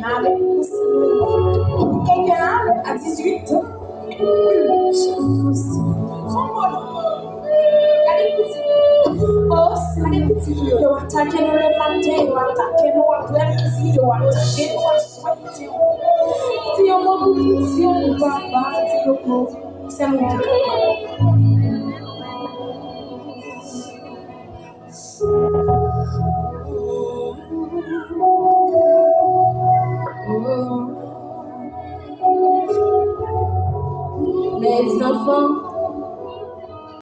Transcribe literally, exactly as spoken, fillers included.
Gade kouzen. Kèk ane a dizuit an. Son bon. Gade kouzen. Oh, gade kouzen. Yo atake nou le maten, yo atake nou aprè midi, yo atake nou aswè. Di yon mo pou Bondye, pou papa, di yon mo. Se nou ki kapab.